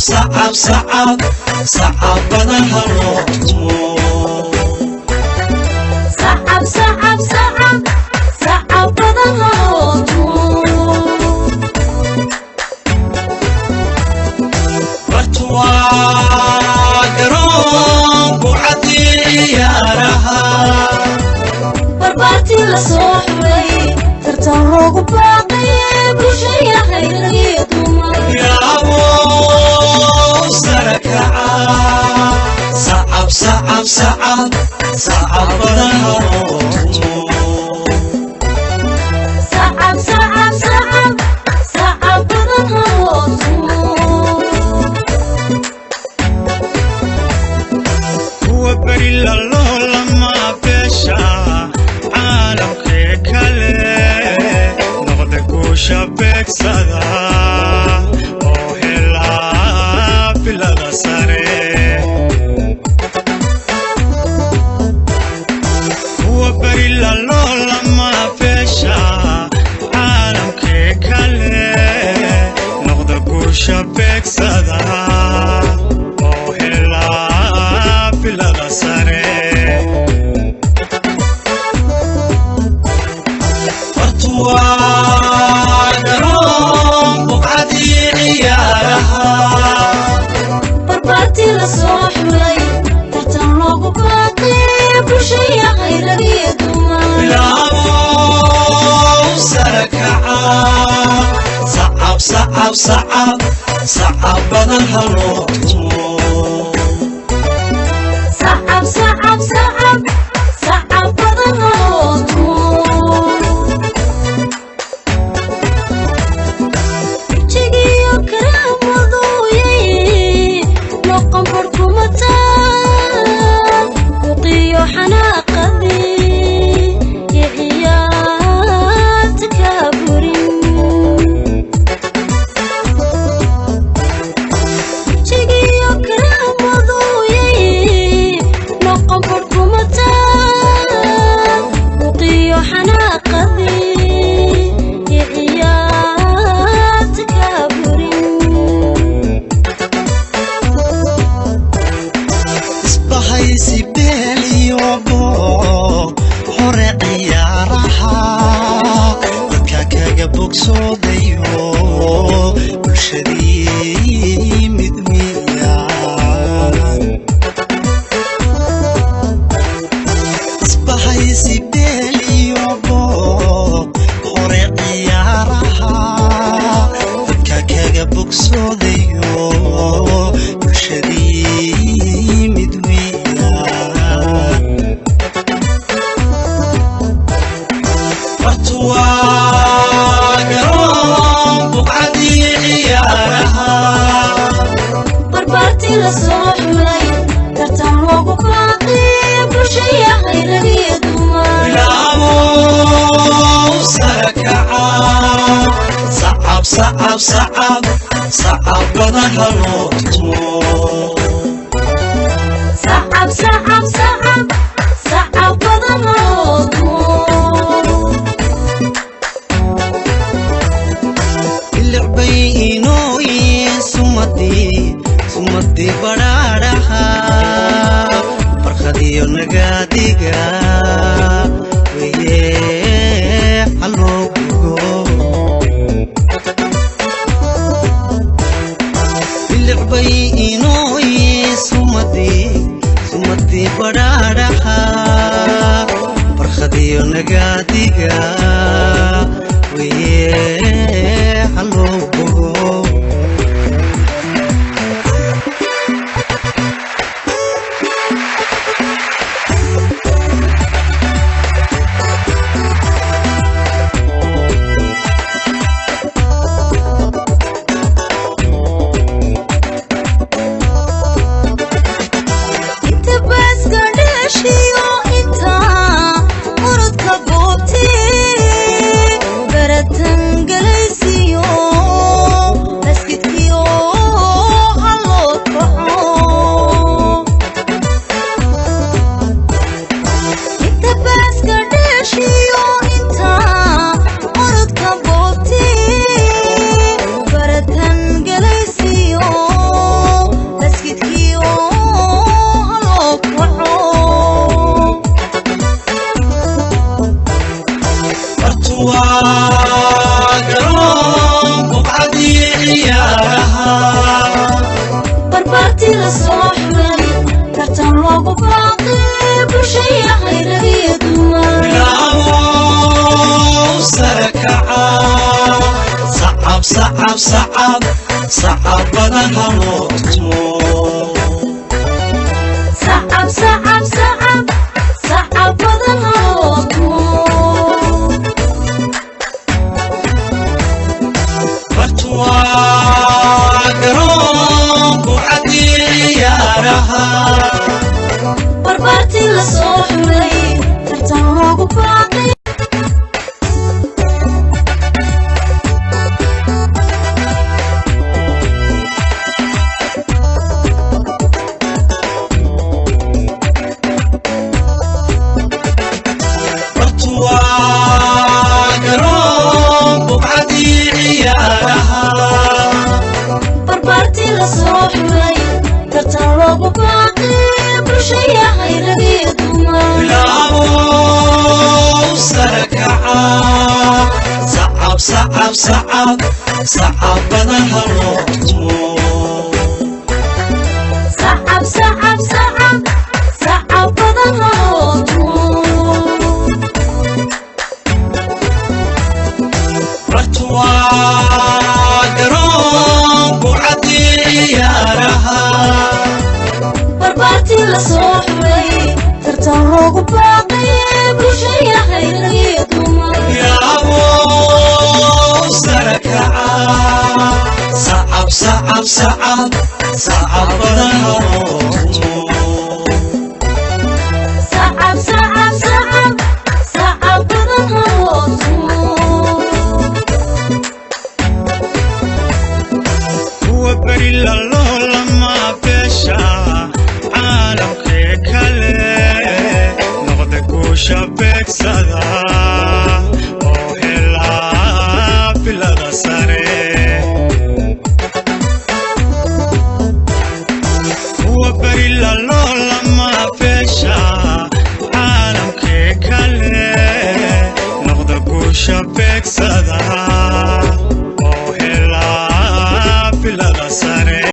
Sacab, sacab, sacab badan ha loo tumo. Sacab, sacab, sacab, sacab badan ha loo tumo. Bartu waa garoon bucadii ciyaaraha. Barbaartii la soo xulay, tartan loogu baaqay, bulshayahay rag iyo dumar. Yaabo sare kaca, sacab, sacab, sacab, sacab badan ha loo tumo. Sacab, sacab, sacab, sacab badan ha loo tumo. Kuwa beri laloolama beesha caalamkee kale noqda, guusha beegsada oo helaa bilada sare. Kuwa beri laloolama beesha caalamkee kale noqda, guusha beegsada oo helaa bilada sare. Bartu waa garoon buqcadii ciyaaraha. Barbaartii la soo xulay, tartan loogu baaqay, bulshayahay rag iyo dumar. Bilaabo sare kaca, sacab, sacab, sacab, sacab badan ha loo tumo. Sacab, sacab, sacab, sacab badan ha loo tumo. Wejigiyo karaamadooyay noqon barhkuma taal, buqiyo xanaaqadii iyo ciyaarta kaa burin. Wejigiyo karaamadooyay noqon barhkuma taal, buqiyo xanaaqadii iyo ciyaarta kaa burin. Isbahaysi beeliyo boog hore ciyaaraha dadka kaga bogsoodayo, bulshadii mid miyaan. Isbahaysi beeliyo boog hore ciyaaraha dadka kaga bogsoodayo, bulshadii mid miyaan. Bartu waa garoon buqcadii ciyaaraha. Barbaartii la soo xulay, tartan loogu baaqay, bulshayahay rag iyo dumar. Bilaabo sare kaca, sacab, sacab, sacab, sacab badan ha loo tumo. Sacab, sacab, sacab, sacab badan ha loo tumo. Ilicbay inooye sumadii, sumadii badhaadhaha, farkhadiyo nagaadiga weye haloo gugo. Ilicbay inooye sumadii, sumadii badhaadhaha, farkhadiyo nagaadiga weye haloo bogo. Inta baaska dheeshiyo, inta orodka boobtee. Sacab, sacab, sacab badan haloo tumo. Sacab, sacab, sacab, sacab badan haloo tumo. Bartuwaa garoonku cadii ciyaaraha. Barbaartii la soo xulay, tartan loogu baaqay. Bartuwaa garoonku cadii ciyaaraha. Barbaartii la soo xulay, tartan loogu baaqay, bulshayahay rag iyo dumar. Bilaabow sare kaca, sacab, sacab, sacab, sacab badan haloo tumo. Sacab, sacab, sacab, sacab badan haloo tumo. Bartuwaa garoonku cadii ciyaaraha. Barbaartii la soo xulay, tartan loogu baaqay, bulshayahay rag iyo dumar. Bilaabow sare kaca, sacab, sacab, sacab, sacab badan haloo tumo. Sacab, sacab, sacab, sacab badan haloo tumo. Kuwa beri laloolama beesha caalamkee kale noqda guusha beegsada.